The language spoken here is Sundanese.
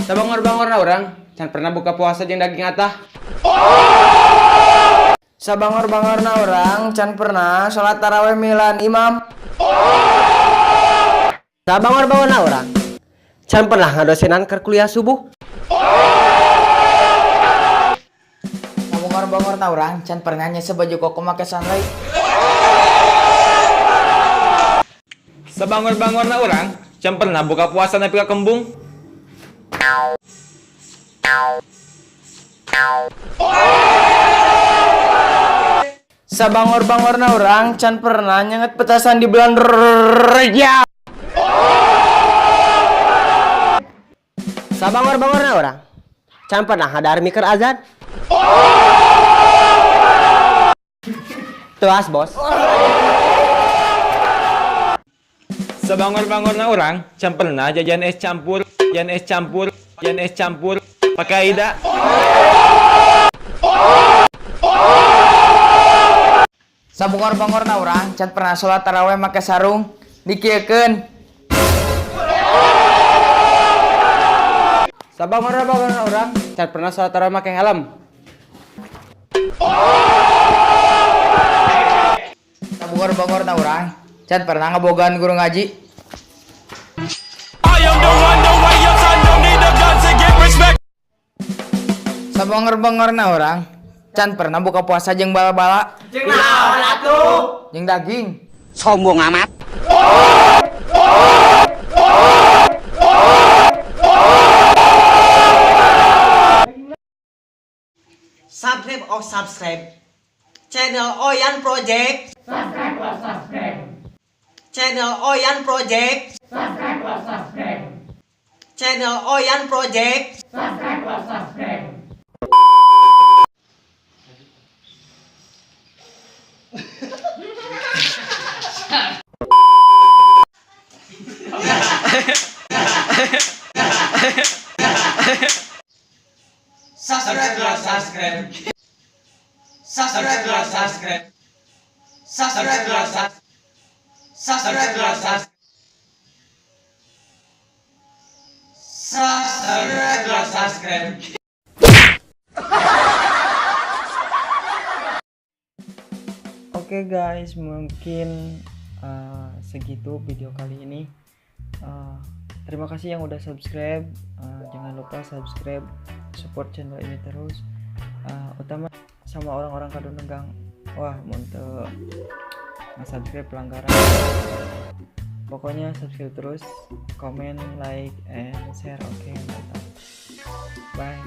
Sabangor-bangorna urang can pernah buka puasa jeung daging atah. Sabangor-bangorna urang can pernah sholat taraweh milan imam. Sabangor-bangorna urang can pernah ngadosenan keur kuliah subuh. Sabangor-bangorna urang can pernah nyeseh baju koko make sunlight. Sabangor-bangorna urang can pernah buka puasa nepi ka kembung. Sabangor-bangorna urang can pernah nyenget petasan di bulan Rejab. Sabangor-bangorna urang can pernah ngadahar mikir azan. Tuas bos. Sabangor-bangorna urang can pernah jajan es campur, jajan es campur, jajan es campur pakai AIDA. Sabangor-bangorna urang can pernah sholat taraweh make sarung dikieukeun. Sabangor-bangorna urang can pernah sholat taraweh make helm. Sabangor-bangorna urang can pernah ngabogaan guru ngaji. Sabangor-bangorna urang can pernah buka puasa jeung bala-bala. Jeung naon atuh? Jeung daging. Sombong amat. Subscribe oh subscribe channel Oyan Project. Subscribe oh subscribe channel Oyan Project. Subscribe oh subscribe channel Oyan Project. Subscribe oh subscribe. Subscribe subscribe subscribe subscribe subscribe subscribe subscribe subscribe. Oke guys, mungkin segitu video kali ini. Terima kasih yang udah subscribe. Jangan lupa subscribe, support channel ini terus. Utama sama orang-orang Kadungdenggang. Wah, untuk subscribe pelanggaran. Pokoknya subscribe terus, komen, like, and share. Oke, mantap. Bye.